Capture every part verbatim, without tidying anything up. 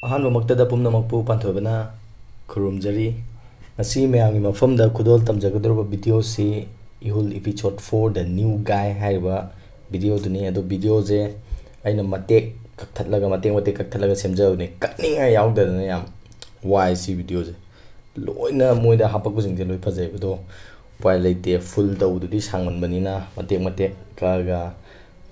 ꯑꯍꯥꯟꯕꯃꯛꯇꯗ ꯄꯨꯝꯅꯃꯛꯄꯨ ꯄꯥꯟꯊꯣꯏꯕꯅ ꯈꯨꯔꯨꯝꯖꯔꯤ꯫ ꯉꯁꯤ ꯃꯌꯥꯝꯒꯤ ꯃꯐꯝꯗ ꯈꯨꯗꯣꯜ ꯇꯝꯖꯒꯗꯧꯔꯤꯕ ꯚꯤꯗꯤꯑꯣꯁꯤ ꯏꯍꯨꯜ episode four, The New Guy ꯍꯥꯏꯔꯤꯕ ꯚꯤꯗꯤꯑꯣꯗꯨꯅꯤ꯫ ꯑꯗꯣ ꯚꯤꯗꯤꯑꯣꯁꯦ ꯑꯩꯅ ꯃꯇꯦꯛ ꯀꯛꯊꯠꯂꯒ, ꯃꯇꯦꯛ ꯃꯇꯦꯛ ꯀꯛꯊꯠꯂꯒ ꯁꯦꯝꯖꯕꯅꯤ꯫ ꯀꯛꯅꯤꯡꯉꯥꯏ ꯌꯥꯎꯗꯗꯅ ꯌꯥꯝ ꯋꯥꯏ ꯁꯤ ꯚꯤꯗꯤꯑꯣꯁꯦ꯫ ꯂꯣꯏꯅ ꯃꯣꯏꯗ ꯍꯥꯞꯄꯛꯄꯁꯤꯡꯁꯦ ꯂꯣꯏ ꯐꯖꯩꯕ꯫ ꯑꯗꯣ ꯎꯄꯥꯏ ꯂꯩꯇꯦ, ꯐꯨꯜ ꯇꯧꯕꯗꯨꯗꯤ ꯁꯥꯡꯃꯟꯕꯅꯤꯅ ꯃꯇꯦꯛ ꯃꯇꯦꯛ ꯀꯛꯑꯒ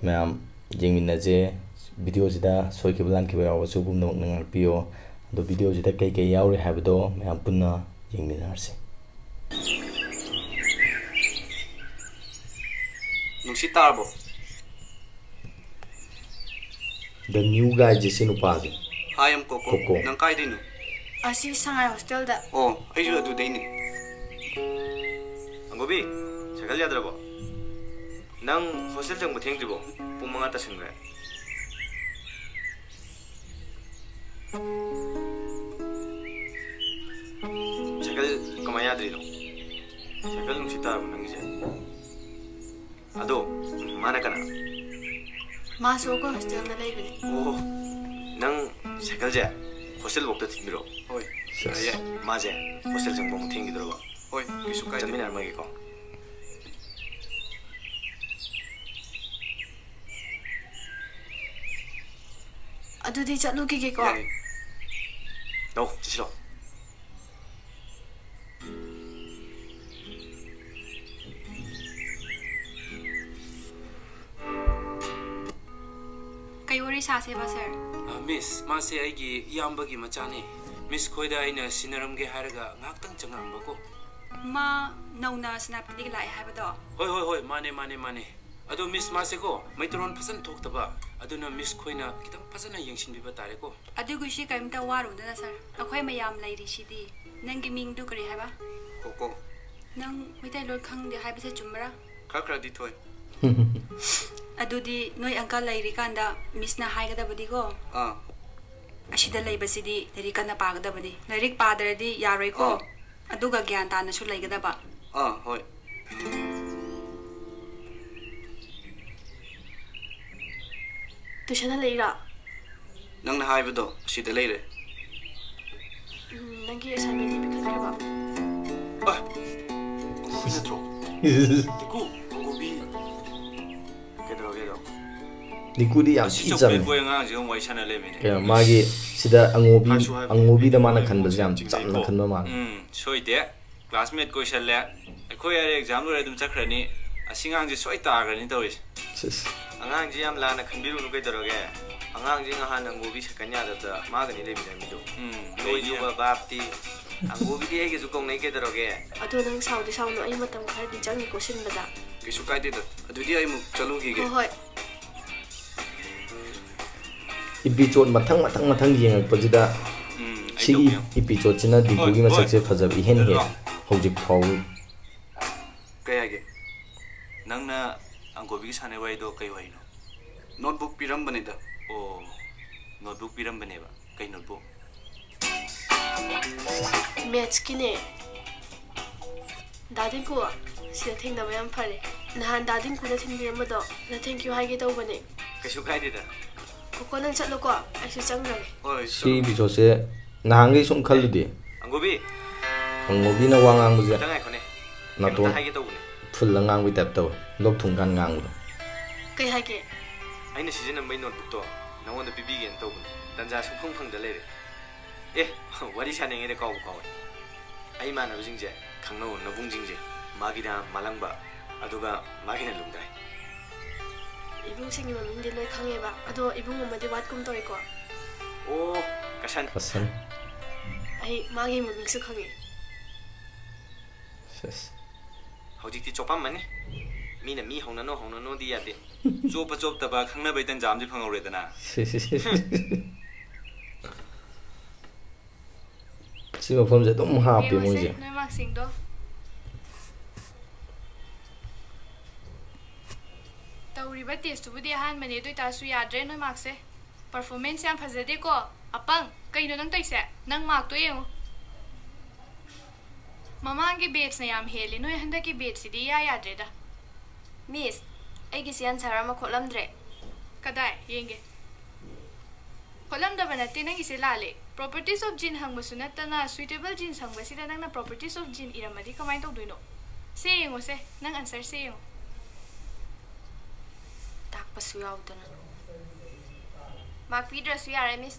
ꯃꯌꯥꯝ ꯌꯦꯡꯃꯤꯟꯅꯁꯦ꯫ ꯚꯤꯗꯤꯑꯣꯁꯤꯗ ꯁꯣꯏꯈꯤꯕ ꯂꯥꯟꯈꯤꯕ ꯌꯥꯎꯔꯁꯨ ꯄꯨꯝꯅꯃꯛꯅ ꯉꯥꯛꯄꯤꯌꯣ꯫ ꯑꯗꯣ ꯚꯤꯗꯤꯑꯣꯁꯤꯗ ꯀꯩꯀꯩ ꯌꯥꯎꯔꯤ ꯍꯥꯏꯕꯗꯣ ꯃꯌꯥꯝ ꯄꯨꯟꯅ ꯌꯦꯡꯃꯤꯟꯅꯔꯁꯤ꯫ ꯅꯨꯡꯁꯤꯠ ꯇꯥꯔꯕꯣ? The New Guy ꯖꯦ ꯁꯤ ꯅꯨꯄꯥꯁꯦ꯫ Hi, I'm Coco. Coco. ꯅꯪ ꯀꯥꯏꯗꯩꯅꯣ? ꯑꯁꯤ ꯁꯉꯥꯏ ꯍꯣꯁꯇꯦꯜꯗ꯫ ꯑꯣ, ꯑꯩꯁꯨ ꯑꯗꯨꯗꯩꯅꯦ꯫ ꯑꯪꯒꯣꯕꯤ, ꯁꯥꯏꯀꯜ ꯌꯥꯗ꯭ꯔꯕꯣ? ꯅꯪ ꯍꯣꯁꯇꯦꯜ ꯆꯪꯕ ꯊꯦꯡꯗ꯭ꯔꯤꯕꯣ? ꯄꯨꯡ ꯃꯉꯥ ꯇꯥꯁꯟꯈ꯭ꯔꯦ꯫ ꯁꯥꯏꯀꯜ ꯀꯃꯥꯏ ꯌꯥꯗ꯭ꯔꯤꯅꯣ? ꯁꯥꯏꯀꯜ ꯅꯨꯡꯁꯤꯠ ꯇꯥꯔꯕꯣ ꯅꯪꯒꯤꯁꯦ? ꯑꯗꯣ, ꯃꯥꯅ ꯀꯅꯥ? ꯃꯥꯁꯨ ꯑꯩꯈꯣꯏ ꯍꯣꯁꯇꯦꯜꯗ ꯂꯩꯕꯅꯦ꯫ ꯑꯣ, ꯅꯪ ꯁꯥꯏꯀꯜꯁꯦ ꯍꯣꯁꯇꯦꯜ ꯐꯥꯎꯗ ꯊꯤꯟꯕꯤꯔꯛꯑꯣ꯫ ꯍꯣꯏ, ꯁꯦꯁ꯫ ꯌꯥꯏꯌꯦ꯫ ꯃꯥꯁꯦ ꯍꯣꯁꯇꯦꯜ ꯆꯪꯕ ꯑꯃꯨꯛ ꯊꯦꯡꯈꯤꯗꯧꯔꯕ꯫ ꯍꯣꯏ, ꯀꯩꯁꯨ ꯀꯥꯏꯗꯦ꯫ ꯆꯠꯃꯤꯟꯅꯔꯝꯃꯒꯦꯀꯣ꯫ ꯑꯗꯨꯗꯤ ꯆꯠꯂꯨꯈꯤꯒꯦꯀꯣ꯫ ꯌꯥꯏꯌꯦ꯫ ꯂꯥꯛꯑꯣ, ꯆꯠꯁꯤ ꯂꯥꯛꯑꯣ꯫ ꯀꯩ ꯋꯥꯔꯤ ꯁꯥꯁꯦꯕ, ꯁꯥꯔ? ꯑ, ꯃꯤꯁ, ꯃꯥꯁꯦ ꯑꯩꯒꯤ ꯏꯌꯥꯝꯕꯒꯤ ꯃꯆꯥꯅꯦ꯫ ꯃꯤꯁ ꯈꯣꯏꯗ ꯑꯩꯅ ꯁꯤꯟꯅꯔꯝꯒꯦ ꯍꯥꯏꯔꯒ ꯉꯥꯏꯍꯥꯛꯇꯪ ꯆꯪꯉꯛꯑꯝꯕꯀꯣ꯫ ꯃꯥ ꯅꯧꯅ ꯁꯦꯅꯥꯄꯇꯤꯗꯒꯤ ꯂꯥꯛꯑꯦ ꯍꯥꯏꯕꯗꯣ? ꯍꯣꯏ, ꯍꯣꯏ, ꯍꯣꯏ, ꯃꯥꯅꯦ, ꯃꯥꯅꯦ, ꯃꯥꯅꯦ꯫ ꯑꯗꯣ ꯃꯤꯁ, ꯃꯥꯁꯦꯀꯣ, ꯃꯩꯇꯩꯂꯣꯟ ꯐꯖꯅ ꯊꯣꯛꯇꯕ, ꯑꯗꯨꯅ ꯃꯤꯁ ꯈꯣꯏꯅ ꯈꯤꯇꯪ ꯐꯖꯅ ꯌꯦꯡꯁꯤꯟꯕꯤꯕ ꯇꯥꯔꯦꯀꯣ꯫ ꯑꯗꯨꯒꯤꯁꯤ ꯀꯔꯤꯝꯇ ꯋꯥꯔꯨꯗꯅ, ꯁꯥꯔ꯫ ꯑꯩꯈꯣꯏ ꯃꯌꯥꯝ ꯂꯩꯔꯤꯁꯤꯗꯤ꯫ ꯅꯪꯒꯤ ꯃꯤꯡꯗꯨ ꯀꯔꯤ ꯍꯥꯏꯕ? ꯀꯣꯀꯣ꯫ ꯅꯪ ꯃꯩꯇꯩꯂꯣꯟ ꯈꯪꯗꯦ ꯍꯥꯏꯕꯁꯦ ꯆꯨꯝꯕ꯭ꯔꯥ? ꯈꯔ ꯈꯔꯗꯤ ꯊꯣꯛꯑꯦ꯫ ꯑꯗꯨꯗꯤ ꯅꯣꯏ ꯑꯪꯀꯜ ꯂꯩꯔꯤꯀꯥꯟꯗ ꯃꯤꯁꯅ ꯍꯥꯏꯒꯗꯕꯗꯤꯀꯣ, ꯑꯥ꯫ ꯑꯁꯤꯗ ꯂꯩꯕꯁꯤꯗꯤ ꯂꯥꯏꯔꯤꯛ ꯀꯟꯅ ꯄꯥꯒꯗꯕꯅꯤ꯫ ꯂꯥꯏꯔꯤꯛ ꯄꯥꯗ꯭ꯔꯗꯤ ꯌꯥꯔꯣꯏꯀꯣ꯫ ꯑꯥ꯫ ꯑꯗꯨꯒ ꯒ꯭ꯌꯥꯟ ꯇꯥꯅꯁꯨ ꯂꯩꯒꯗꯕ꯫ ꯑꯥ, ꯍꯣꯏ꯫ ꯇꯨꯏꯁꯟ ꯍꯜꯂꯛꯏꯔꯣ? ꯅꯪꯅ ꯍꯥꯏꯕꯗꯣ ꯑꯁꯤꯗ ꯂꯩꯔꯦ꯫ ꯎꯝ, ꯅꯪꯒꯤ ꯑꯦꯁꯥꯏꯟꯃꯦꯟꯗꯤ ꯄꯤꯈꯠꯈ꯭ꯔꯕ? ꯑ, ꯑꯪꯒꯣꯕꯤ ꯅꯠꯇ꯭ꯔꯣ? ꯗꯤꯀꯨ, ꯑꯪꯒꯣꯕꯤ꯫ ꯀꯩꯗꯧꯔꯒꯦ ꯑꯗꯣ? ꯗꯤꯀꯨꯗꯤ ꯌꯥꯝ ꯑꯁꯤ ꯊꯤ ꯆꯣꯀ꯭ꯂꯦꯠ ꯆꯝꯃꯦ꯫ ꯕꯣꯏ ꯑꯉꯥꯡꯁꯦ ꯑꯃꯨꯛ ꯋꯥꯔꯤ ꯁꯥꯟꯅ ꯂꯩꯔꯝꯃꯤꯅꯦ꯫ ꯀꯩꯅꯣ, ꯃꯥꯒꯤ ꯁꯤꯗ ꯑꯉꯣꯕꯤ ꯍꯥꯏꯁꯨ ꯍꯥꯏꯕ ꯑꯉꯣꯕꯤꯗ ꯃꯥꯅ ꯌꯥꯗꯦ꯫ ꯈꯟꯕꯁꯦ ꯌꯥꯝ ꯆꯝꯅ ꯆꯤꯡꯅꯩꯀꯣ꯫ ꯈꯟꯕ ꯃꯥꯜꯂꯦ꯫ ꯎꯝ, ꯁꯣꯏꯗꯦ꯫ ꯀ꯭ꯂꯥꯁꯃꯦꯠ ꯀꯣꯏꯁꯜꯂꯦ꯫ ꯑꯩꯈꯣꯏ ꯑꯦꯛꯖꯥꯝ ꯂꯣꯏꯔ ꯑꯗꯨꯝ ꯆꯠꯈ꯭ꯔꯅꯤ꯫ ꯑꯁꯤ ꯑꯉꯥꯡꯁꯦ ꯁꯣꯏ ꯇꯥꯈ꯭ꯔꯅꯤ ꯇꯧꯔꯤꯁꯦ꯫ ꯁꯤꯁ꯫ ꯑꯉꯥꯡꯁꯤ ꯌꯥꯝ ꯂꯥꯟꯅ ꯈꯟꯕꯤꯔꯨꯅꯨ ꯀꯩꯗꯧꯔꯒꯦ? ꯑꯉꯥꯡꯁꯤ ꯉꯍꯥꯟ ꯑꯪꯒꯣꯕꯤ ꯁꯥꯏꯀꯜ ꯌꯥꯗꯕꯗ ꯃꯥꯒꯅꯤ ꯂꯩꯃꯤꯟꯅꯔꯝꯃꯤꯗꯣ꯫ ꯎꯝ, ꯅꯣꯏꯁꯨꯕ ꯚꯥꯞꯇꯤ꯫ ꯑꯪꯒꯣꯕꯤꯗꯤ ꯑꯩꯒꯁꯨ ꯀꯧꯅꯩ ꯀꯩꯗꯧꯔꯒꯦ? ꯑꯗꯣ ꯅꯪ ꯁꯥꯎꯗꯤ ꯁꯥꯎꯅꯨ, ꯑꯩ ꯃꯇꯝ ꯈꯔꯗꯤ ꯆꯪꯉꯤꯀꯣ ꯁꯤꯟꯕꯗ꯫ ꯀꯩꯁꯨ ꯀꯥꯏꯗꯦꯗ꯫ ꯑꯗꯨꯗꯤ ꯑꯩ ꯑꯃꯨꯛ ꯆꯠꯂꯨꯈꯤꯒꯦ꯫ ꯍꯣꯏ ꯍꯣꯏ꯫ ꯏꯄꯤꯁꯣꯠ ꯃꯊꯪ ꯃꯊꯪ ꯃꯊꯪ ꯌꯦꯡꯉꯛꯄꯁꯤꯗ ꯎꯝ, ꯑꯩ ꯁꯤꯒꯤ ꯇꯧꯒꯦ꯫ ꯏꯄꯤꯁꯣꯠꯁꯤꯅ ꯗꯤꯡꯀꯨꯒꯤ ꯍꯣꯏ, ꯃꯁꯛꯁꯦ ꯐꯖꯕ ꯏꯍꯦꯟ ꯍꯦꯜꯂꯦ ꯍꯣꯏ꯫ ꯍꯧꯖꯤꯛ ꯐꯥꯎꯕ꯫ ꯀꯩ ꯍꯥꯏꯒꯦ? ꯅꯪꯅ ꯑꯪꯒꯣꯕꯤꯒꯤ ꯁꯥꯟꯅꯩ ꯋꯥꯔꯤꯗꯣ ꯀꯩ ꯋꯥꯔꯤꯅꯣ? ꯅꯣꯠꯕꯨꯛ ꯄꯤꯔꯝꯕꯅꯤꯗ꯫ ꯑꯣ, ꯅꯣꯠꯕꯨꯛ ꯄꯤꯔꯝꯕꯅꯦꯕ꯫ ꯀꯩ ꯅꯣꯠꯕꯨꯛ? ꯃꯦꯠꯁꯀꯤꯅꯦ꯫ ꯗꯥ ꯗꯤꯡꯀꯨ, ꯁꯤꯗ ꯊꯦꯡꯅꯕ ꯌꯥꯝ ꯐꯔꯦ꯫ ꯅꯍꯥꯟ ꯗꯥ ꯗꯤꯡꯀꯨꯅ ꯊꯤꯟꯕꯤꯔꯝꯕꯗꯣ, ꯅ thank you ꯍꯥꯏꯒꯦ ꯇꯧꯕꯅꯦ꯫ ꯀꯩꯁꯨ ꯀꯥꯏꯗꯦꯗ꯫ ꯀꯣꯀꯣ, ꯅꯪ ꯆꯠꯂꯣꯀꯣ, ꯑꯩꯁꯨ ꯆꯪꯈ꯭ꯔꯒꯦ꯫ ꯍꯣꯏ, ꯁꯤ ꯏꯄꯤꯁꯣꯠꯁꯦ ꯅꯍꯥꯟꯈꯩ ꯁꯨꯝ ꯈꯜꯂꯨꯗꯦ꯫ ꯑꯪꯒꯣꯕꯤ, ꯑꯪꯒꯣꯕꯤꯅ ꯋꯥ ꯉꯥꯡꯕꯁꯦ ꯈꯤꯇꯪ ꯉꯥꯏꯈꯣꯅꯦ꯫ ꯅꯥꯇꯣꯟ ꯀꯩꯅꯣꯝꯇ ꯍꯥꯏꯒꯦ ꯇꯧꯕꯅꯦ꯫ ꯐꯨꯜꯂ ꯉꯥꯡꯕꯩ ꯇꯥꯏꯞ ꯇꯧꯋꯦ, ꯂꯣꯛ ꯊꯨꯡꯀꯥꯟ ꯉꯥꯡꯕꯗꯣ꯫ ꯀꯩ ꯍꯥꯏꯒꯦ? ꯑꯩꯅ ꯁꯤꯖꯤꯟꯅꯕꯩ ꯅꯣꯠꯕꯨꯛꯇꯣ ꯅꯉꯣꯟꯗ ꯄꯤꯕꯤꯒꯦꯅ ꯇꯧꯕꯅꯦ꯫ ꯇꯟꯖꯥ ꯁꯨꯡꯐꯪ ꯐꯪꯗ ꯂꯩꯔꯦ꯫ ꯑꯦ, ꯋꯥꯔꯤ ꯁꯥꯟꯅꯉꯩꯗ ꯀꯥꯎꯕ ꯀꯥꯎꯋꯦ꯫ ꯑꯩ ꯏꯃꯥꯟꯅꯕꯁꯤꯡꯁꯦ ꯈꯪꯅꯧ, ꯅꯕꯨꯡꯁꯤꯡꯁꯦ꯫ ꯃꯥꯒꯤꯅ ꯃꯥꯂꯪꯕ, ꯑꯗꯨꯒ ꯃꯥꯒꯤꯅ ꯂꯨꯝꯗꯥꯏ꯫ ꯏꯕꯨꯡꯁꯤꯡꯒꯤ ꯃꯃꯤꯡꯗꯤ ꯂꯣꯏ ꯈꯪꯉꯦꯕ, ꯑꯗꯣ ꯏꯕꯨꯡ ꯑꯃꯗꯤ ꯋꯥꯠꯀꯨꯝ ꯇꯧꯏꯀꯣ꯫ ꯑꯣ, ꯀꯁꯟ꯫ ꯀꯁꯟ꯫ ꯑꯩ ꯃꯥꯒꯤ ꯃꯃꯤꯡꯁꯨ ꯈꯪꯉꯦ꯫ ꯁꯦꯁ꯫ ꯍꯧꯖꯤꯛꯇꯤ ꯆꯣꯞꯄꯝꯃꯅꯤ꯫ ꯃꯤꯅ ꯃꯤ ꯍꯧꯅꯅꯣ ꯍꯧꯅꯅꯣꯗꯤ ꯌꯥꯗꯦ꯫ ꯆꯣꯞꯄ ꯆꯣꯞꯇꯕ ꯈꯪꯅꯕꯩ ꯇꯟꯖꯥ ꯑꯃꯗꯤ ꯐꯪꯍꯧꯔꯦꯗꯅ꯫ ꯁꯤ, ꯁꯤ, ꯁꯤ, ꯁꯤ꯫ ꯁꯤ ꯃꯐꯝꯁꯦ ꯑꯗꯨꯝ ꯍꯥꯞꯄꯦ ꯌꯦꯡꯉꯨꯁꯦ ꯃꯣꯏꯁꯦ꯫ ꯅꯣꯏ ꯃꯥꯔꯛꯁꯤꯡꯗꯣ꯫ ꯇꯧꯔꯤꯕ ꯇꯦꯁꯇꯨꯕꯨꯗꯤ ꯑꯍꯥꯟꯕꯅꯦ, ꯑꯗꯨ ꯑꯣꯏꯇꯥꯔꯁꯨ ꯌꯥꯗ꯭ꯔꯦ ꯅꯣꯏ ꯃꯥꯔꯛꯁꯦ꯫ ꯄꯔꯐꯣꯔꯃꯦꯟꯁ ꯌꯥꯝ ꯐꯖꯗꯦꯀꯣ꯫ ꯑꯄꯪ, ꯀꯩꯅꯣ ꯅꯪ ꯇꯧꯏꯁꯦ? ꯅꯪ ꯃꯥꯔꯛꯇꯣ ꯌꯦꯡꯉꯨ꯫ ꯃꯃꯥꯡꯒꯤ ꯕꯦꯠꯁꯅ ꯌꯥꯝ ꯍꯦꯜꯂꯦ, ꯅꯣꯏ ꯍꯟꯗꯛꯀꯤ ꯕꯦꯠꯁꯁꯤꯗꯤ ꯏꯌꯥ ꯌꯥꯗ꯭ꯔꯦꯗ꯫ ꯃꯤꯁ, ꯑꯩꯒꯤꯁꯤ ꯑꯟꯁꯔ ꯑꯃ ꯈꯣꯠꯂꯝꯗ꯭ꯔꯦ꯫ ꯀꯗꯥꯏ? ꯌꯦꯡꯒꯦ꯫ ꯈꯜꯂꯝꯗꯕ ꯅꯠꯇꯦ, ꯅꯪꯒꯤꯁꯦ ꯂꯥꯜꯂꯦ꯫ Properties of gene ꯍꯪꯕꯁꯨ ꯅꯠꯇꯅ suitable genes ꯍꯪꯕꯁꯤꯗ ꯅꯪꯅ properties of gene ꯏꯔꯝꯃꯗꯤ ꯀꯃꯥꯏꯅ ꯇꯧꯗꯣꯏꯅꯣ? ꯁꯦ ꯌꯦꯡꯉꯣꯁꯦ, ꯅꯪ answer ꯁꯦ ꯌꯦꯡꯉꯣ꯫ ꯇꯥꯛꯄꯁꯨ ꯌꯥꯎꯗꯅ꯫ Mark ꯄꯤꯗ꯭ꯔꯁꯨ ꯌꯥꯔꯦ, Miss꯫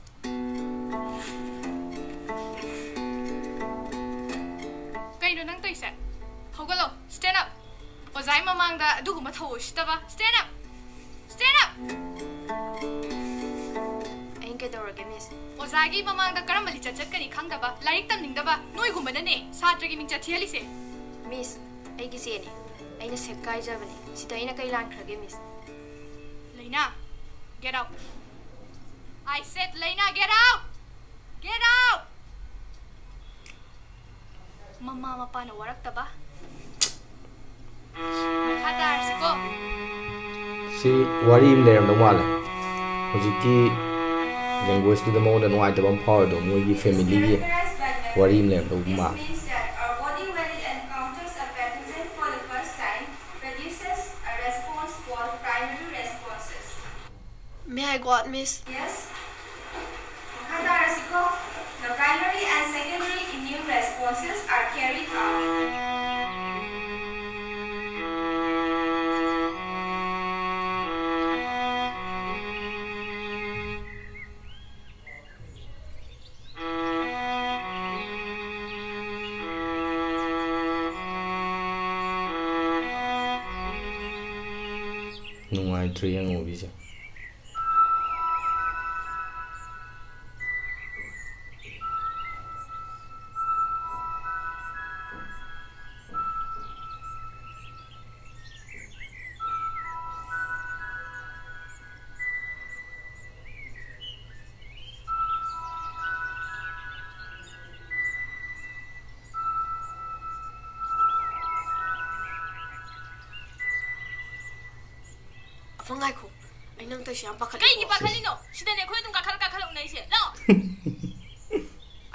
ꯀꯩꯅꯣ ꯅꯪ ꯇꯧꯏꯁꯦ? ꯍꯧꯒꯠꯂꯣ, stand up꯫ ꯑꯣꯖꯥꯒꯤ ꯃꯃꯥꯡꯗ ꯑꯗꯨꯒꯨꯝꯕ ꯊꯧꯑꯣꯏꯁꯤꯗꯕ꯫ Stand up! Stand up! ꯑꯩꯅ ꯀꯩꯗꯧꯔꯒꯦ, Miss? ꯑꯣꯖꯥꯒꯤ ꯃꯃꯥꯡꯗ ꯀꯔꯝꯕ ꯂꯤꯆꯠ ꯆꯠꯀꯅꯤ ꯈꯪꯗꯕ, ꯂꯥꯏꯔꯤꯛ ꯇꯝꯅꯤꯡꯗꯕ ꯅꯣꯏꯒꯨꯝꯕꯅꯅꯦ ꯁꯥꯇ꯭ꯔꯒꯤ ꯃꯤꯡꯆꯠ ꯊꯤꯍꯜꯂꯤꯁꯦ꯫ Miss, ꯑꯩꯒꯤ ꯆꯦꯅꯦ꯫ ꯑꯩꯅ ꯁꯦꯒꯥꯏꯖꯕꯅꯦ꯫ ꯁꯤꯗ ꯑꯩꯅ ꯀꯩ ꯂꯥꯟꯈ꯭ꯔꯒꯦ, Miss? ꯂꯩꯅꯥ, get out! I said, ꯂꯩꯅꯥ, get out! Get out! ꯃꯃꯥ ꯃꯄꯥꯅ ꯋꯥꯔꯛꯇꯕ꯫ ꯃꯈꯥ ꯇꯥꯔꯁꯤꯀꯣ꯫ ꯁꯤ ꯋꯥꯔꯤ ꯑꯃ ꯂꯩꯔꯝꯗꯧ ꯃꯥꯜꯂꯦ꯫ ꯍꯧꯖꯤꯛꯀꯤ language ꯇꯨꯗ ꯃꯉꯣꯟꯗ ꯅꯨꯡꯉꯥꯏꯇꯕ ꯑꯃ ꯐꯥꯎꯔꯤꯗꯣ ꯃꯣꯏꯒꯤ family ꯒꯤ ꯋꯥꯔꯤ ꯑꯃ ꯂꯩꯔꯝꯗꯧ ꯃꯥꯜꯂꯦ꯫ This means that our body, when it encounters a pathogen for the first time, produces a response called primary responses. May I go out, Miss? Yes. ꯃꯈꯥ ꯇꯥꯔꯁꯤꯀꯣ꯫ The primary and secondary immune responses are carried out. ꯅꯨꯡꯉꯥꯏꯇ꯭ꯔꯦ ꯑꯉꯧꯕꯤꯁꯦ꯫ ꯑꯐ, ꯉꯥꯏꯈꯣ꯫ ꯑꯩ ꯅꯪ ꯇꯧꯏꯁꯦ ꯌꯥꯝ ꯄꯥꯈꯠꯂꯦꯀꯣ꯫ ꯀꯩꯒꯤ ꯄꯥꯈꯠꯂꯤꯅꯣ? ꯁꯤꯗꯅꯦ ꯑꯩꯈꯣꯏ ꯑꯗꯨꯝ ꯀꯥꯈꯠꯂ ꯀꯥꯈꯠꯂ ꯎꯅꯩꯁꯦ꯫ ꯂꯥꯛꯑꯣ꯫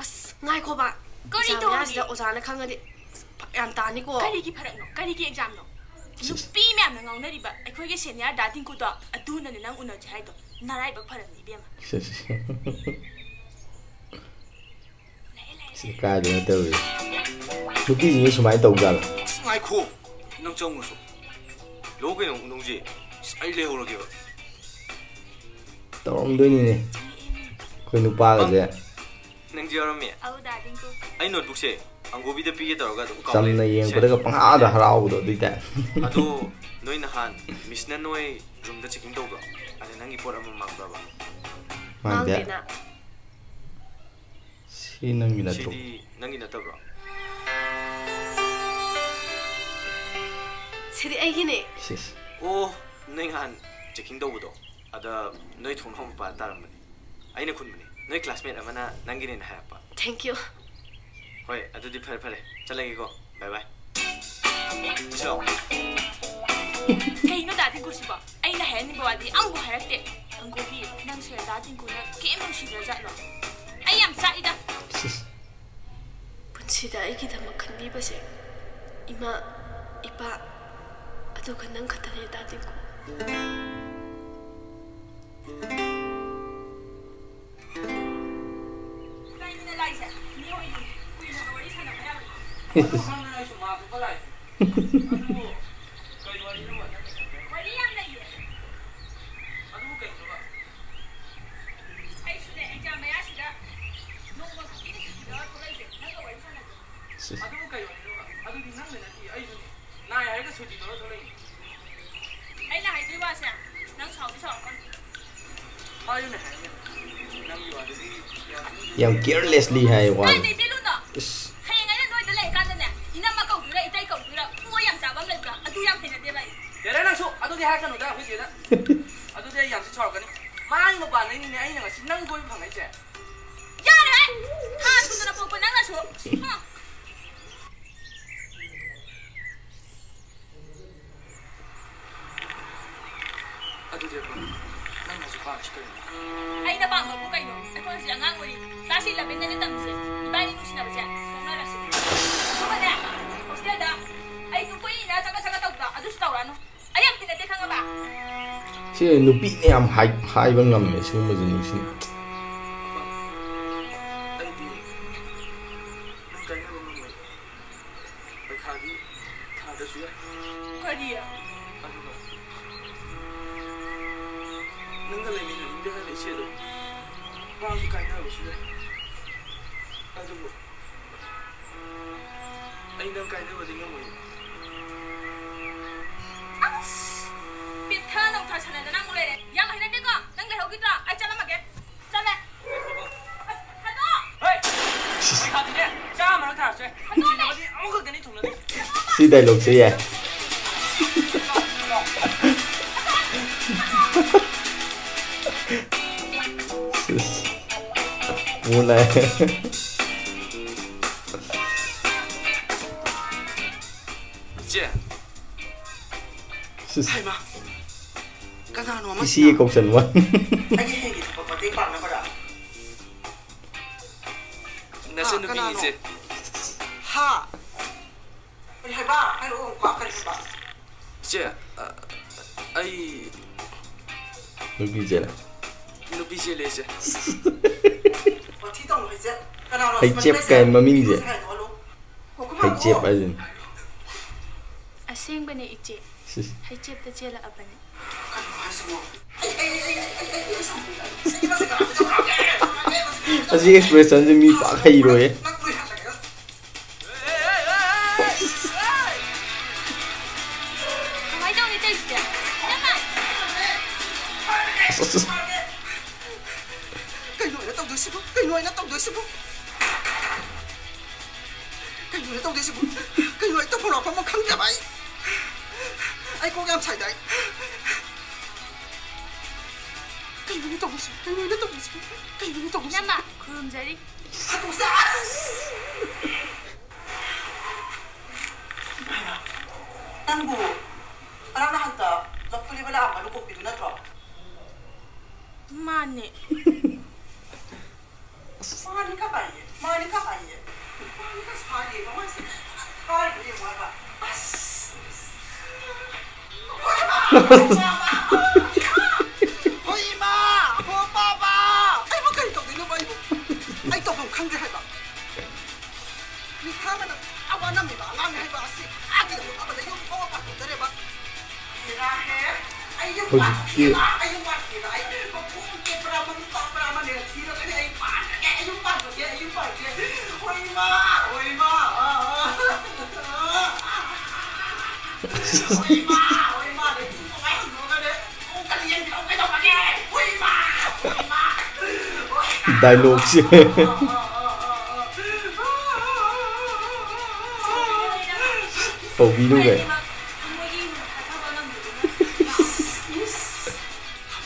ꯑꯁ, ꯉꯥꯏꯈꯣꯕ꯫ ꯀꯔꯤ exam ꯇꯧꯔꯒꯦ? ꯃꯌꯥꯁꯤꯗ ꯑꯣꯖꯥꯅ ꯈꯪꯉꯗꯤ ꯑꯁ, ꯐꯔꯛ ꯌꯥꯝ ꯇꯥꯅꯤꯀꯣ꯫ ꯀꯔꯤꯒꯤ ꯐꯔꯛꯅꯣ? ꯀꯔꯤꯒꯤ exam ꯅꯣ? ꯅꯨꯄꯤ ꯃꯌꯥꯝꯅ ꯉꯥꯎꯅꯔꯤꯕ ꯑꯩꯈꯣꯏꯒꯤ senior ꯗꯥ ꯗꯤꯡꯀꯨꯗꯣ ꯑꯗꯨꯅꯅꯦ ꯅꯪ ꯎꯅꯁꯦ ꯍꯥꯏꯗꯣ꯫ ꯅꯔꯥꯏꯕꯛ ꯐꯔꯕꯅꯤ ꯏꯕꯦꯝꯃ꯫ ꯁꯤ, ꯁꯤ꯫ ꯁꯤ ꯀꯥꯏꯗꯅꯣ ꯇꯧꯔꯤ? ꯅꯨꯄꯤꯁꯤꯡꯁꯦ ꯁꯨꯃꯥꯏꯅ ꯇꯧꯖꯥꯠꯂꯣ? ꯑꯁ, ꯉꯥꯏꯈꯣ! ꯅꯪ ꯆꯪꯉꯨꯁꯨ꯫ ꯂꯧ ꯀꯩꯅꯣ ꯍꯧꯗꯣꯡꯁꯦ꯫ ꯑꯁ, ꯑꯩ ꯂꯩꯍꯧꯔꯒꯦꯕ꯫ ꯇꯧꯔꯝꯗꯣꯏꯅꯤꯅꯦ꯫ ꯑꯩꯈꯣꯏ ꯅꯨꯄꯥꯒꯁꯦ꯫ ꯅꯪꯁꯨ ꯌꯥꯎꯔꯝꯃꯤ? ꯑꯧ, ꯗꯥ ꯗꯤꯡꯀꯨ꯫ ꯑꯩ ꯅꯣꯠꯕꯨꯛꯁꯦ ꯑꯪꯒꯣꯕꯤꯗ ꯄꯤꯒꯦ ꯇꯧꯔꯒ ꯑꯗꯨꯝ ꯀꯥꯎ ꯆꯝꯅ ꯂꯩꯔꯦ꯫ ꯌꯦꯡꯕꯗꯒ ꯁꯦ꯫ ꯄꯪꯍꯥꯗ ꯍꯔꯥꯎꯕꯗꯣ ꯑꯗꯨꯏ ꯇꯥꯏꯞ꯫ ꯑꯗꯣ ꯅꯣꯏ ꯅꯍꯥꯟ ꯃꯤꯁꯅ ꯅꯣꯏ ꯔꯨꯝꯗ ꯆꯦꯀꯤꯡ ꯇꯧꯕ꯭ꯔꯣ? ꯑꯗ ꯅꯪꯒꯤ ꯄꯣꯠ ꯑꯃ ꯃꯥꯡꯕ꯭ꯔꯕ? ꯃꯥꯡꯗꯦ꯫ ꯃꯥꯡꯗꯦꯅ꯫ ꯁꯤ ꯅꯪꯒꯤ ꯅꯠꯇ꯭ꯔꯣ? ꯁꯤꯗꯤ ꯅꯪꯒꯤ ꯅꯠꯇꯕ꯭ꯔꯣ? ꯁꯤꯗꯤ ꯑꯩꯒꯤꯅꯦ꯫ ꯁꯤꯁ꯫ ꯑꯣ, ꯅꯣꯏ ꯅꯍꯥꯟ ꯆꯦꯀꯤꯡ ꯇꯧꯕꯗꯣ, ꯑꯗ ꯅꯣꯏ ꯊꯣꯡꯅꯥꯎ ꯃꯄꯥꯗ ꯇꯥꯔꯝꯕꯅꯦ꯫ ꯑꯩꯅ ꯈꯨꯟꯕꯅꯦ꯫ ꯅꯣꯏ ꯀ꯭ꯂꯥꯁꯃꯦꯠ ꯑꯃꯅ ꯅꯪꯒꯤꯅꯦꯅ ꯍꯥꯏꯔꯛꯄ꯫ Thank you꯫ ꯍꯣꯏ, ꯑꯗꯨꯗꯤ ꯐꯔꯦ ꯐꯔꯦ, ꯆꯠꯂꯒꯦꯀꯣ꯫ ꯕꯥꯏ ꯕꯥꯏ꯫ ꯆꯠꯂꯣ꯫ ꯀꯩꯅꯣ ꯗꯥ ꯗꯤꯡꯀꯨꯁꯤꯕꯣ? ꯑꯩꯅ ꯍꯥꯏꯍꯟꯅꯤꯡꯕ ꯋꯥꯗꯤ ꯑꯃꯕꯨ ꯍꯥꯏꯔꯛꯇꯦ꯫ ꯑꯪꯒꯣꯕꯤ, ꯅꯪꯁꯦ ꯗꯥ ꯗꯤꯡꯀꯨꯅ ꯀꯩꯝ ꯅꯨꯡꯁꯤꯗ꯭ꯔꯖꯥꯠꯂꯣ? ꯑꯩ ꯌꯥꯝ ꯆꯥꯛꯏꯗ꯫ ꯁꯤꯁ꯫ ꯄꯨꯟꯁꯤꯗ ꯑꯩꯒꯤꯗꯃꯛ ꯈꯟꯕꯤꯕꯁꯦ, ꯏꯃꯥ, ꯏꯄꯥ, ꯑꯗꯨꯒ ꯅꯪ ꯈꯛꯇꯅꯦ ꯗꯥ ꯗꯤꯡꯀꯨ꯫ ꯀꯩꯅꯣꯅꯦ ꯂꯥꯛꯏꯁꯦ? ꯃꯤ ꯑꯣꯏꯅ ꯀꯨꯏꯅꯒ ꯋꯥꯔꯤ ꯁꯥꯟꯅꯕ ꯌꯥꯔꯣꯏ꯫ ꯑꯗꯨ ꯈꯪꯗꯅ ꯑꯩꯁꯨ ꯃꯥ ꯊꯣꯛꯄ ꯂꯥꯛꯏꯅꯦ꯫ ꯑꯗꯨꯕꯨ ꯀꯩ ꯋꯥꯔꯤꯅꯣ ꯅꯪꯅ ꯁꯥꯟꯅꯔꯤꯁꯦ? ꯋꯥꯔꯤ ꯌꯥꯝ ꯂꯩꯌꯦ꯫ ꯑꯗꯨꯕꯨ ꯀꯩꯅꯣꯕ? ꯑꯩꯁꯨꯅꯦ, ꯑꯦꯛꯖꯥꯝ ꯃꯌꯥꯁꯤꯗ ꯅꯣꯡꯃ ꯈꯛꯀꯤꯅꯦ ꯁꯨꯇꯤ ꯂꯧꯔ ꯊꯣꯛꯂꯛꯏꯁꯦ, ꯅꯪꯒ ꯋꯥꯔꯤ ꯁꯥꯟꯅꯒꯦ꯫ ꯁꯤꯁ꯫ ꯑꯗꯨꯕꯨ ꯀꯩ ꯋꯥꯔꯤꯅꯣꯕ? ꯑꯗꯨꯗꯤ ꯅꯪꯅ ꯅꯠꯇꯦ, ꯑꯩꯁꯨꯅꯦ꯫ ꯅꯥꯏ ꯍꯥꯏꯔꯒ ꯁꯨꯇꯤ ꯂꯧꯔ ꯊꯣꯛꯂꯛꯏꯅꯦ꯫ ꯑꯩꯅ ꯍꯥꯏꯗꯣꯏ ꯋꯥꯁꯦ ꯅꯪ ꯁꯥꯎꯗꯤ ꯁꯥꯎꯔꯛꯀꯅꯨ꯫ ꯍꯥꯏꯌꯨꯅꯦ, ꯍꯥꯏꯌꯨꯅꯦ꯫ ꯅꯪꯒꯤ ꯋꯥꯗꯨꯗꯤ ꯌꯥꯝ ꯌꯥꯝ ꯀꯤꯌꯔꯂꯦꯁꯂꯤ ꯍꯥꯏ ꯋꯥꯗꯣ꯫ ꯀꯥꯏꯗꯩ ꯄꯦꯜꯂꯨꯅꯣ? ꯏꯁ꯫ ꯍꯌꯦꯡ ꯑꯩꯅ ꯅꯣꯏꯗ ꯂꯩꯔꯀꯥꯟꯗꯅꯦ, ꯏꯅꯝꯃ ꯀꯧꯗꯣꯏꯔꯥ, ꯏꯇꯩ ꯀꯧꯗꯣꯏꯔꯥ, ꯄꯨꯡ ꯌꯥꯝ ꯆꯥꯕ ꯑꯃ ꯂꯩꯕ꯭ꯔꯥ? ꯑꯗꯨ ꯌꯥꯝ ꯍꯩꯅꯗꯦꯕ ꯑꯩ꯫ ꯌꯥꯔꯦ ꯅꯪꯁꯨ, ꯑꯗꯨꯗꯤ ꯍꯥꯏꯔꯛꯀꯅꯨꯗ ꯑꯩꯈꯣꯏ ꯆꯦꯗ꯫ ꯑꯗꯨꯗꯤ ꯑꯩ ꯌꯥꯝ ꯊꯤ ꯁꯥꯎꯔꯛꯀꯅꯤ꯫ ꯃꯥꯒꯤ ꯃꯄꯥꯟꯗꯩꯅꯤꯅꯦ ꯑꯩꯅ ꯉꯁꯤ ꯅꯪ ꯀꯣꯏꯕ ꯐꯪꯉꯛꯏꯁꯦ꯫ ꯌꯥꯔꯦꯍꯦ! ꯊꯥ ꯁꯨꯗꯅ ꯄꯣꯛꯄ ꯅꯪꯅꯁꯨ꯫ ꯍꯨꯝ꯫ ꯑꯗꯨꯗꯤ ꯑꯩꯈꯣꯏ ꯅꯪ ꯍꯧꯖꯤꯛ ꯄꯥꯝꯃꯤꯁꯤ ꯀꯔꯤꯅꯣ? ꯑꯩꯅ ꯄꯥꯝꯕꯕꯨ ꯀꯩꯅꯣ? ꯑꯩꯈꯣꯏ ꯍꯧꯖꯤꯛ ꯑꯉꯥꯡ ꯑꯣꯏꯔꯤ꯫ Class eleven ꯗꯅꯦ ꯇꯝꯃꯤꯁꯦ꯫ ꯏꯕꯥꯅꯤ ꯅꯨꯡꯁꯤꯅꯕꯁꯦ ꯇꯣꯛꯅꯔꯁꯤ꯫ ꯑꯗꯨꯒꯅꯦ, hostel ꯗ ꯑꯩ ꯅꯨꯄꯤꯅ ꯆꯒꯠ ꯆꯒꯠ ꯇꯧꯕꯗꯣ ꯑꯗꯨꯁꯨ ꯇꯧꯔꯛꯑꯅꯨ꯫ ꯑꯩ ꯌꯥꯝ ꯇꯤꯟꯅꯗꯦ, ꯈꯪꯉꯕ? ꯁꯤ ꯅꯨꯄꯤꯅ ꯌꯥꯝ ꯍꯥꯏ-, ꯍꯥꯏꯕ ꯉꯝꯃꯦ ꯁꯤꯒꯨꯝꯕꯁꯦ ꯅꯨꯡꯁꯤ꯫ ꯑꯩꯗꯤ ꯅꯪ ꯀꯥꯏꯅꯕ ꯉꯝꯃꯣꯏ꯫ ꯄꯩꯈꯥꯗꯤ ꯊꯥꯗ꯭ꯔꯁꯨ ꯌꯥꯏ꯫ ꯀꯔꯤ? ꯑꯗꯨꯒ ꯅꯪꯒ ꯂꯩꯃꯤꯟꯅꯅꯤꯡꯗꯦ ꯍꯥꯏꯕ ꯏꯆꯦꯗꯣ ꯃꯥꯁꯨ ꯀꯥꯏꯅꯔꯕꯁꯨ ꯌꯥꯏ꯫ ꯑꯗꯨꯕꯨ ꯑꯩ ꯅꯪ ꯀꯥꯏꯅꯕꯗꯤ ꯉꯝꯃꯣꯏ꯫ ꯑꯁ! ꯄꯤꯊ ꯅꯧꯊꯥ ꯁꯥꯟꯅꯗꯅ ꯑꯃꯨꯛ ꯂꯩꯔꯦ꯫ ꯌꯥꯝ ꯍꯩꯅꯗꯦꯀꯣ? ꯅꯪ ꯂꯩꯍꯧꯈꯤꯗ꯭ꯔꯣ? ꯑꯩ ꯆꯠꯂꯝꯃꯒꯦ꯫ ꯆꯠꯂꯦ꯫ ꯑꯁ, ꯊꯥꯗꯣꯛ! ꯍꯦ! ꯄꯩꯈꯥꯗꯤ ꯆꯥꯝꯃꯔꯛ ꯊꯥꯔꯁꯦ꯫ ꯊꯥꯗꯣꯛꯑꯣꯅꯦ! ꯅꯨꯡꯁꯤꯅꯕꯗꯤ ꯑꯃꯈꯛꯇꯅꯤ ꯊꯨꯡꯅꯗꯣꯏꯁꯦ꯫ ꯁꯤ dialogue ꯁꯦ ꯌꯥꯏ꯫ ꯃꯨꯟ ꯂꯥꯛꯑꯦ꯫ ꯏꯆꯦ꯫ ꯁꯤꯁ꯫ ꯍꯩꯃꯥ! ꯀꯅꯥꯅꯣ ꯑꯃꯁꯤꯅ? ꯏꯆꯦ ꯀꯧꯁꯟꯕ꯫ ꯑꯩꯒꯤ ꯍꯌꯦꯡꯒꯤ ꯊꯕꯛ ꯃꯇꯦꯡ ꯄꯥꯡꯅꯕꯔꯥ? ꯅꯆꯟ ꯍꯥ, ꯅꯨꯄꯤꯅꯤ, ꯀꯅꯥꯅꯣ? ꯏꯆꯦ꯫ ꯍꯥ? ꯀꯔꯤ ꯍꯥꯏꯕ? ꯍꯥꯏꯔꯛꯑꯣ, ꯀꯥ, ꯀꯔꯤ ꯍꯥꯏꯕ? ꯏꯆꯦ, ꯑ, ꯑꯩ ꯅꯨꯄꯤ ꯆꯦꯜꯂꯦ꯫ ꯅꯨꯄꯤ ꯆꯦꯜꯂꯦ, ꯏꯆꯦ꯫ ꯋꯥꯊꯤ ꯇꯧꯅꯨ, ꯍꯩꯆꯦꯞ꯫ ꯀꯅꯥꯅꯣ ꯍꯩꯆꯦꯞ ꯑꯁꯨꯃꯟ ꯀꯥꯏ ꯃꯃꯤꯡꯁꯦ? ꯏꯔꯨꯖ ꯍꯥꯏꯗꯣ ꯍꯜꯂꯣ꯫ ꯀꯣꯛ ꯍꯩꯆꯦꯞ ꯍꯥꯏꯁꯤꯅꯤ꯫ ꯑꯁꯦꯡꯕꯅꯦ, ꯏꯆꯦ꯫ ꯁꯤꯁ꯫ ꯍꯩꯆꯦꯞꯇ ꯆꯦꯜꯂꯛꯑꯕꯅꯦ꯫ ꯀꯩꯅꯣ ꯍꯥꯏꯁꯤꯕꯣ? ꯑꯩ, ꯑꯩ, ꯑꯩ, ꯑꯩ, ꯑꯩ, ꯑꯩ, ꯑꯩ ꯁꯥꯎꯅꯤꯡꯉꯦ꯫ ꯑꯁꯤ ꯃꯁꯤ ꯀꯅꯥ ꯍꯥꯏꯗꯣꯛꯈ꯭ꯔꯒꯦ? ꯑꯁꯤ expression ꯁꯦ ꯃꯤ ꯄꯥꯛ ꯍꯩꯔꯣꯏꯌꯦ꯫ ꯅꯪ ꯂꯣꯏꯍꯜꯂꯒꯦ꯫ ꯀꯃꯥꯏ ꯇꯧꯅꯤ ꯇꯧꯔꯤꯁꯤꯗꯤ? ꯏꯅꯝꯃ! ꯑꯁ, ꯑꯁ, ꯑꯁ꯫ ꯀꯩꯅꯣ ꯑꯩꯅ ꯇꯧꯗꯣꯏꯁꯤꯕꯣ? ꯀꯩꯅꯣ ꯑꯩꯅ ꯇꯧꯗꯣꯏꯁꯤꯕꯣ? ꯀꯩꯅꯣ ꯑꯩꯅ ꯇꯧꯗꯣꯏꯁꯤꯕꯣ? ꯀꯩꯅꯣ ꯑꯩ ꯇꯧꯐꯝ ꯂꯥꯛꯐꯝ ꯑꯃ ꯈꯪꯗꯦꯕ ꯑꯩ꯫ ꯑꯩ ꯀꯣꯛ ꯌꯥꯝ ꯁꯥꯏꯗ ꯑꯩ꯫ ꯀꯩꯅꯣ ꯑꯩꯅ ꯇꯧꯗꯣꯏꯁꯤꯕꯣ? ꯀꯩꯅꯣ ꯑꯩꯅ ꯇꯧꯗꯣꯏꯁꯤꯕꯣ? ꯀꯩꯅꯣ ꯑꯩꯅ ꯇꯧꯗꯣꯏꯁꯤꯕꯣ? ꯏꯅꯝꯃ, ꯈꯨꯔꯨꯝꯖꯔꯤ꯫ ꯍꯥꯠꯇꯣꯛꯁꯦ! ꯑꯁ! ꯅꯪꯕꯨ ꯉꯔꯥꯡ ꯅꯍꯥꯟꯇ ꯂꯐꯨ ꯂꯩꯕ ꯂꯥꯛꯑꯝꯕ ꯂꯨꯀꯣꯛꯄꯤꯗꯨ ꯅꯠꯇ꯭ꯔꯣ? ꯃꯥꯅꯦ꯫ ꯃꯥꯅꯤ ꯀꯃꯥꯏꯅ? ꯃꯥꯅꯤ ꯀꯃꯥꯏꯅ? ꯃꯥꯅꯤ ꯀꯁꯥꯗꯦ, ꯃꯃꯥꯏꯁꯦ ꯊꯥꯔꯤꯕ ꯌꯦꯡꯉꯣ ꯍꯥꯏꯕ꯫ ꯑꯁ! ꯍꯥꯏꯕ ꯑꯁꯤ ꯑꯥꯒꯤ ꯂꯝ ꯑꯃꯗ ꯌꯨꯝ ꯐꯥꯎꯕ ꯄꯥꯟꯊꯣꯛꯇꯔꯦꯕ꯫ ꯍꯦꯔꯥ ꯍꯦ, ꯑꯩ ꯌꯨꯝ ꯍꯧꯖꯤꯛꯇꯤ ꯄꯥꯟꯊꯣꯛꯀꯦꯕ, ꯑꯩ ꯌꯨꯝ ꯄꯥꯟꯊꯣꯛꯀꯦꯕ, ꯑꯩ ꯃꯀꯣꯛ ꯇꯦꯛꯄ꯭ꯔꯥ ꯃꯃꯤꯠ ꯇꯥꯡꯕ꯭ꯔꯥ ꯑꯃ ꯂꯩꯔ ꯊꯤꯔꯒꯅꯦ ꯑꯩ ꯄꯥꯟꯈ꯭ꯔꯒꯦ, ꯑꯩ ꯌꯨꯝ ꯄꯥꯟꯈ꯭ꯔꯒꯦ, ꯑꯩ ꯌꯨꯝ ꯄꯥꯟꯈ꯭ꯔꯒꯦ꯫ ꯍꯣꯏ ꯏꯃꯥ, ꯍꯣꯏ ꯏꯃꯥ, ꯑꯥ, ꯑꯥ꯫ ꯍꯣꯏ ꯏꯃꯥ, ꯍꯣꯏ ꯏꯃꯥ, ꯂꯩꯆꯤꯟ ꯊꯣꯛꯂꯛꯑꯦ, ꯍꯨꯟꯗꯣꯛꯑꯒꯅꯦ꯫ ꯀꯣꯛꯇ ꯌꯦꯡꯕꯤꯔꯛꯑꯣ, ꯀꯩꯗꯧꯔꯒꯦ? ꯍꯣꯏ ꯏꯃꯥ, ꯍꯣꯏ ꯏꯃꯥ, ꯍꯣꯏ ꯏꯃꯥ꯫ ꯗꯥꯏꯂꯣꯛꯁꯦ꯫ ꯇꯧꯕꯤꯅꯨ ꯀꯩ꯫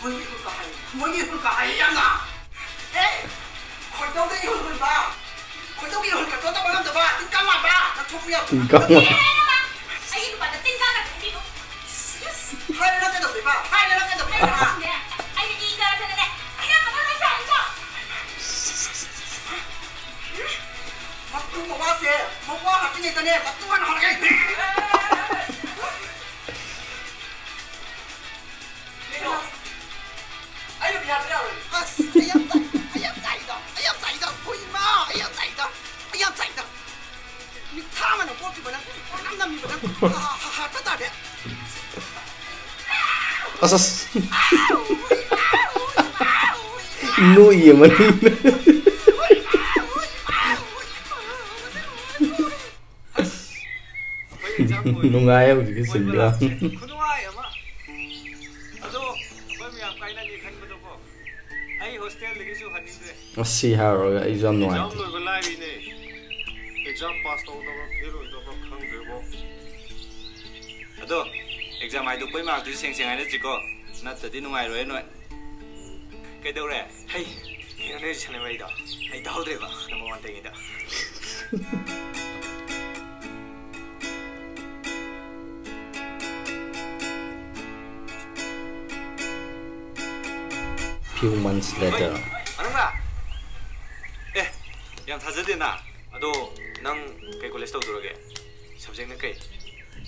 ꯃꯣꯏꯒꯤ ꯏꯍꯨꯜ ꯀꯥꯍꯩ, ꯃꯣꯏꯒꯤ ꯏꯍꯨꯜ ꯀꯥꯍꯩ ꯌꯥꯝꯅ꯫ ꯑꯦ! ꯈꯣꯏꯗꯧꯗ ꯏꯍꯨꯜ ꯍꯨꯟꯕ, ꯈꯣꯏꯗꯧꯒꯤ ꯏꯍꯨꯜ control ꯇꯧꯕ ꯉꯝꯗꯕ, ꯇꯤꯟ ꯀꯥꯡ ꯃꯥꯟꯕ, ꯅꯊꯣꯛꯄ ꯌꯥꯕ꯫ ꯇꯤꯟ ꯀꯥꯡ ꯃꯥꯟꯕ꯫ ꯑꯩꯒꯤ ꯅꯨꯄꯥꯗ ꯇꯤꯟ ꯀꯥꯡ ꯀꯥꯍꯩ ꯍꯥꯏꯕꯤꯅꯨ꯫ ꯍꯥꯏꯔꯦ ꯅꯪ ꯀꯩꯗꯧꯗꯣꯏꯕ? ꯍꯥꯏꯔꯦ ꯅꯪ ꯀꯩꯗꯧꯗꯣꯏꯕ? ꯑꯩꯅ ꯏ ꯀꯥꯔꯛꯇꯅꯅꯦ, ꯑꯩꯅ ꯀꯃꯥꯏꯅ ꯂꯣꯏ ꯆꯥꯏ ꯅꯠꯇ꯭ꯔꯣ? ꯃꯇꯨ ꯃꯋꯥꯁꯦ, ꯃꯋꯥ ꯍꯥꯞꯄꯤꯉꯩꯗꯅꯦ, ꯃꯇꯨ ꯍꯥꯟꯅ ꯍꯥꯠꯂꯒꯦ꯫ ꯑꯩꯅ ꯌꯥꯗ꯭ꯔꯦ ꯌꯥꯔꯣꯏ꯫ ꯑꯁ, ꯑꯩ ꯌꯥꯝ ꯆꯥꯏ, ꯑꯩ ꯌꯥꯝ ꯆꯥꯏꯗ, ꯑꯩ ꯌꯥꯝ ꯆꯥꯏꯗ, ꯍꯨꯏ ꯃꯥ, ꯑꯩ ꯌꯥꯝ ꯆꯥꯏꯗ, ꯑꯩ ꯌꯥꯝ ꯆꯥꯏꯗ꯫ ꯃꯤꯠ ꯊꯥ ꯑꯃꯅ ꯄꯣꯛꯈꯤꯕ ꯅꯪ, ꯄꯪꯅꯝ ꯅꯝꯃꯤꯕ ꯅꯪ, ꯍꯥ, ꯍꯥ, ꯍꯥ, ꯍꯥ, ꯇꯥꯗꯦ꯫ ꯑꯁ, ꯑꯁ꯫ ꯅꯣꯛꯏꯌꯦ ꯃꯅꯨꯡꯗ꯫ ꯑꯩꯈꯣꯏ exam ꯂꯣꯏꯔꯦ꯫ ꯅꯨꯡꯉꯥꯏꯌꯦ ꯍꯧꯖꯤꯛꯀꯤ ꯀꯣꯏꯕ ꯁꯤꯟꯗꯣ꯫ ꯂꯥꯛꯄꯁꯦ ꯈꯨꯅꯨꯡꯉꯥꯏ ꯑꯃ꯫ ꯑꯗꯣ ꯑꯩꯈꯣꯏ ꯃꯌꯥꯝ ꯀꯥꯏꯅꯅꯤ ꯈꯟꯕꯗꯀꯣ, ꯑꯩ hostelꯗꯒꯤꯁꯨ ꯍꯟꯅꯤꯡꯗ꯭ꯔꯦ꯫ ꯑꯁ, ꯁꯤ ꯍꯥꯏꯔꯨꯔꯒ ꯑꯩꯁꯨ ꯌꯥꯝ exam ꯅꯨꯡꯉꯥꯏꯇꯦ꯫ ꯂꯣꯏꯕ ꯂꯥꯏꯔꯤꯅꯦ꯫ Exam pass ꯇꯧꯗꯕ꯭ꯔꯥ fail ꯑꯣꯏꯗꯕ꯭ꯔꯥ ꯈꯪꯗ꯭ꯔꯦꯕꯣ꯫ ꯑꯗꯣ exam ꯍꯥꯏꯗꯣꯛꯄꯩ markꯇꯨꯗꯤ ꯁꯦꯡ ꯁꯦꯡ ꯍꯥꯏꯅꯁꯤꯀꯣ, ꯅꯠꯇ꯭ꯔꯗꯤ ꯅꯨꯡꯉꯥꯏꯔꯣꯏ ꯅꯣꯏ꯫ ꯀꯩꯗꯧꯔꯦ? ꯍꯩ, ꯀꯩꯅꯣ ꯅꯣꯏ ꯁꯥꯟꯅꯕꯩꯗꯣ? ꯑꯩ ꯇꯥꯍꯧꯗ꯭ꯔꯦꯕ, number oneꯗꯒꯤꯗ꯫ Few months later. ꯍꯣꯏ, ꯃꯅꯨꯡꯗ? ꯑꯦ, ꯌꯥꯝ ꯊꯥꯖꯗꯦꯅ꯫ ꯑꯗꯣ ꯅꯪ ꯀꯩ college ꯇꯧꯗꯧꯔꯒꯦ? Subjectꯅ ꯀꯩ?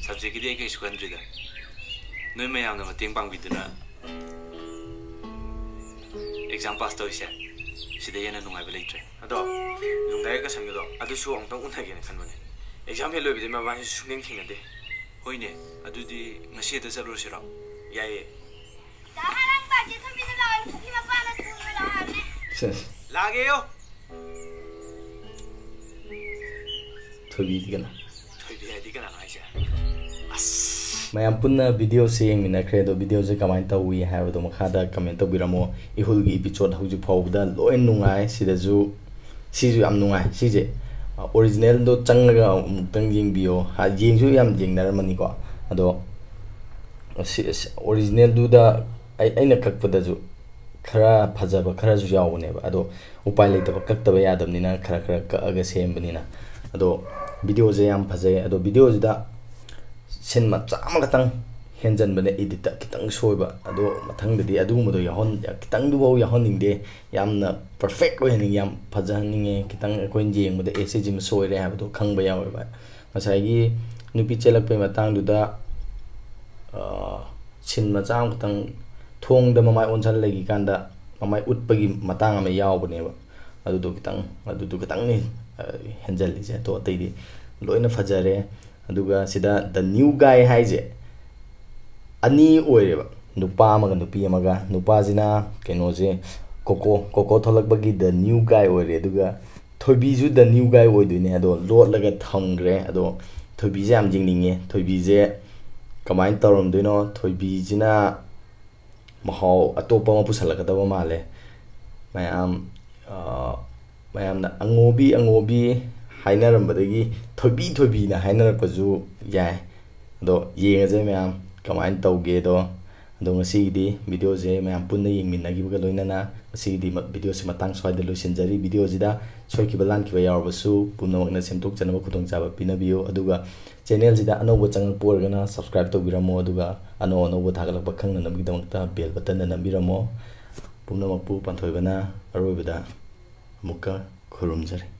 Subjectꯀꯤꯗꯤ ꯑꯩ ꯀꯩꯁꯨ ꯈꯟꯗ꯭ꯔꯤꯗ꯫ ꯅꯣꯏ ꯃꯌꯥꯝꯅ ꯃꯇꯦꯡ ꯄꯥꯡꯕꯤꯗꯨꯅ exam pass ꯇꯧꯔꯤꯁꯦ, ꯁꯤꯗꯩ ꯍꯦꯟꯅ ꯅꯨꯡꯉꯥꯏꯕ ꯂꯩꯇ꯭ꯔꯦ꯫ ꯑꯗꯣ ꯅꯨꯡꯗꯥꯏ ꯀꯁꯟꯒꯗꯣ ꯑꯗꯨꯁꯨ ꯑꯃꯨꯛꯇꯪ ꯎꯅꯒꯦꯅ ꯈꯟꯕꯅꯦ꯫ ꯑꯦꯛꯖꯥꯝ ꯍꯦꯛ ꯂꯣꯏꯕꯗꯩ ꯃꯕꯥꯅꯤꯁꯨ ꯁꯨꯡꯊꯦꯡ ꯊꯦꯡꯅꯗꯦ꯫ ꯍꯣꯏꯅꯦ, ꯑꯗꯨꯗꯤ ꯉꯁꯤ ꯍꯦꯛꯇ ꯆꯠꯂꯨꯔꯁꯤꯔꯣ? ꯌꯥꯏꯌꯦ꯫ ꯗꯥ ꯍꯥꯏꯔꯥꯡꯕ, ꯆꯦ ꯊꯣꯏꯕꯤꯗ ꯂꯥꯛꯑꯣ, ꯄꯨꯈ꯭ꯔꯤ ꯃꯄꯥꯟꯗ ꯊꯣꯡ ꯂꯣꯜꯂꯣ ꯍꯥꯏꯕꯅꯦ꯫ ꯁꯦꯁ꯫ ꯂꯥꯛꯑꯒꯦꯌꯣ꯫ ꯊꯣꯏꯕꯤꯗꯤ ꯀꯅꯥ? ꯊꯣꯏꯕꯤ ꯍꯥꯏꯗꯤ ꯀꯅꯥꯅꯣ ꯍꯥꯏꯁꯦ? ꯑꯁ꯫ ꯃꯌꯥꯝ ꯄꯨꯟꯅ ꯚꯤꯗꯤꯑꯣꯁꯦ ꯌꯦꯡꯃꯤꯟꯅꯈ꯭ꯔꯦ, ꯑꯗꯣ ꯚꯤꯗꯤꯑꯣꯁꯦ ꯀꯃꯥꯏꯅ ꯇꯧꯋꯤ ꯍꯥꯏꯕꯗꯣ ꯃꯈꯥꯗ ꯀꯃꯦꯟ ꯇꯧꯕꯤꯔꯝꯃꯣ꯫ ꯏꯍꯨꯜꯒꯤ ꯏꯄꯤꯁꯣꯠ ꯍꯧꯖꯤꯛ ꯐꯥꯎꯕꯗ ꯂꯣꯏ ꯅꯨꯡꯉꯥꯏ꯫ ꯁꯤꯗꯁꯨ, ꯁꯤꯁꯨ ꯌꯥꯝ ꯅꯨꯡꯉꯥꯏ꯫ ꯁꯤꯁꯦ, ꯑ, ꯑꯣꯔꯤꯖꯤꯅꯦꯜꯗꯣ ꯆꯪꯉꯒ ꯑꯃꯨꯛꯇꯪ ꯌꯦꯡꯕꯤꯌꯣ꯫ ꯍꯥ, ꯌꯦꯡꯁꯨ ꯌꯥꯝ ꯌꯦꯡꯅꯔꯝꯃꯅꯤꯀꯣ꯫ ꯑꯗꯣ ꯁꯤ, ꯁꯤ, ꯑꯣꯔꯤꯖꯤꯅꯦꯜꯗꯨꯗ ꯑꯩ, ꯑꯩꯅ ꯀꯛꯄꯗꯁꯨ ꯈꯔ ꯐꯖꯕ ꯈꯔꯁꯨ ꯌꯥꯎꯕꯅꯦꯕ꯫ ꯑꯗꯣ ꯎꯄꯥꯏ ꯂꯩꯇꯕ, ꯀꯛꯇꯕ ꯌꯥꯗꯕꯅꯤꯅ ꯈꯔ ꯈꯔ ꯀꯛꯑꯒ ꯁꯦꯝꯕꯅꯤꯅ꯫ ꯑꯗꯣ ꯚꯤꯗꯤꯑꯣꯁꯦ ꯌꯥꯝ ꯐꯖꯩ꯫ ꯑꯗꯣ ꯚꯤꯗꯤꯑꯣꯁꯤꯗ ꯁꯤꯟ ꯃꯆꯥ ꯑꯃꯈꯛꯇꯪ ꯍꯦꯟꯖꯟꯕꯅꯦ, ꯏꯗꯤꯠꯇ ꯈꯤꯇꯪ ꯁꯣꯏꯕ꯫ ꯑꯗꯣ ꯃꯊꯪꯗꯗꯤ ꯑꯗꯨꯒꯨꯝꯕꯗꯣ ꯌꯥꯎꯍꯟ-, ꯈꯤꯇꯪꯗꯨꯐꯥꯎ ꯌꯥꯎꯍꯟꯅꯤꯡꯗꯦ꯫ ꯌꯥꯝꯅ ꯄꯔꯐꯦꯛ ꯑꯣꯏꯍꯟꯅꯤꯡꯉꯤ, ꯌꯥꯝ ꯐꯖꯍꯟꯅꯤꯡꯉꯦ꯫ ꯈꯤꯇꯪ ꯑꯩꯈꯣꯏꯅ ꯌꯦꯡꯕꯗ, "ꯑꯦ, ꯁꯤꯁꯤꯃ ꯁꯣꯏꯔꯦ" ꯍꯥꯏꯕꯗꯣ ꯈꯪꯕ ꯌꯥꯎꯋꯦꯕ꯫ ꯉꯁꯥꯏꯒꯤ ꯅꯨꯄꯤ ꯆꯦꯜꯂꯛꯄꯩ ꯃꯇꯥꯡꯗꯨꯗ, ꯑ, ꯁꯤꯟ ꯃꯆꯥ ꯑꯃꯈꯛꯇꯪ, ꯊꯣꯡꯗ ꯃꯃꯥꯏ ꯑꯣꯟꯁꯤꯜ ꯂꯩꯈꯤꯀꯥꯟꯗ ꯃꯃꯥꯏ ꯎꯠꯄꯒꯤ ꯃꯇꯥꯡ ꯑꯃ ꯌꯥꯎꯕꯅꯦꯕ꯫ ꯑꯗꯨꯗꯣ ꯈꯤꯇꯪ, ꯑꯗꯨꯗꯣ ꯈꯤꯇꯪꯅꯤ, ꯑ, ꯍꯦꯟꯖꯜꯂꯤꯁꯦ꯫ ꯑꯗꯣ ꯑꯇꯩꯗꯤ ꯂꯣꯏꯅ ꯐꯖꯔꯦ꯫ ꯑꯗꯨꯒ ꯁꯤꯗ the new guy ꯍꯥꯏꯁꯦ ꯑꯅꯤ ꯑꯣꯏꯔꯦꯕ, ꯅꯨꯄꯥ ꯑꯃꯒ ꯅꯨꯄꯤ ꯑꯃꯒ꯫ ꯅꯨꯄꯥꯁꯤꯅ ꯀꯩꯅꯣꯁꯦ, ꯀꯣꯀꯣ, ꯀꯣꯀꯣ ꯊꯣꯛꯂꯛꯄꯒꯤ the new guy ꯑꯣꯏꯔꯦ꯫ ꯑꯗꯨꯒ ꯊꯣꯏꯕꯤꯁꯨ the new guy ꯑꯣꯏꯗꯣꯏꯅꯦ, ꯑꯗꯣ ꯂꯣꯠꯂꯒ ꯊꯝꯈ꯭ꯔꯦ꯫ ꯑꯗꯣ ꯊꯣꯏꯕꯤꯁꯦ ꯌꯥꯝ ꯌꯦꯡꯅꯤꯡꯉꯦ꯫ ꯊꯣꯏꯕꯤꯁꯦ ꯀꯃꯥꯏꯅ ꯇꯧꯔꯝꯗꯣꯏꯅꯣ? ꯊꯣꯏꯕꯤꯁꯤꯅ ꯃꯍꯥꯎ ꯑꯇꯣꯞꯄ ꯑꯃ ꯄꯨꯁꯜꯂꯛꯀꯗꯕ ꯃꯥꯜꯂꯦ꯫ ꯃꯌꯥꯝ, ꯑ, ꯃꯌꯥꯝꯅ "ꯑꯉꯣꯕꯤ, ꯑꯉꯣꯕꯤ" ꯍꯥꯏꯅꯔꯝꯕꯗꯒꯤ "ꯊꯣꯏꯕꯤ, ꯊꯣꯏꯕꯤꯅ" ꯍꯥꯏꯅꯔꯛꯄꯁꯨ ꯌꯥꯏ꯫ ꯑꯗꯣ ꯌꯦꯡꯉꯁꯦ ꯃꯌꯥꯝ ꯀꯃꯥꯏꯅ ꯇꯧꯒꯦꯗꯣ꯫ ꯑꯗꯣ ꯉꯁꯤꯒꯤꯗꯤ ꯚꯤꯗꯤꯑꯣꯁꯦ ꯃꯌꯥꯝ ꯄꯨꯟꯅ ꯌꯦꯡꯃꯤꯟꯅꯈꯤꯕꯒ ꯂꯣꯏꯅꯅ ꯉꯁꯤꯒꯤꯗꯤ ꯃ-, ꯚꯤꯗꯤꯑꯣꯁꯦ ꯃꯇꯥꯡ ꯁ꯭ꯋꯥꯏꯗ ꯂꯣꯏꯁꯤꯟꯖꯔꯤ꯫ ꯚꯤꯗꯤꯑꯣꯁꯤꯗ ꯁꯣꯏꯈꯤꯕ ꯂꯥꯟꯈꯤꯕ ꯌꯥꯎꯔꯕꯁꯨ ꯄꯨꯝꯅꯃꯛꯅ ꯁꯦꯝꯗꯣꯛꯆꯅꯕ ꯈꯨꯗꯣꯡꯆꯥꯕ ꯄꯤꯅꯕꯤꯌꯨ꯫ ꯑꯗꯨꯒ ꯆꯦꯅꯦꯜꯁꯤꯗ ꯑꯅꯧꯕ ꯆꯪꯉꯛꯄ ꯑꯣꯏꯔꯒꯅ subscribe ꯇꯧꯕꯤꯔꯝꯃꯣ, ꯑꯗꯨꯒ ꯑꯅꯧ ꯑꯅꯧꯕ ꯊꯥꯒꯠꯂꯛꯄ ꯈꯪꯅꯅꯕꯒꯤꯗꯃꯛꯇ bell buttonꯗ ꯅꯝꯕꯤꯔꯝꯃꯣ꯫ ꯄꯨꯝꯅꯃꯛꯄꯨ ꯄꯥꯟꯊꯣꯏꯕꯅ ꯑꯔꯣꯏꯕꯗ ꯑꯃꯨꯛꯀ ꯈꯨꯔꯨꯝꯖꯔꯤ꯫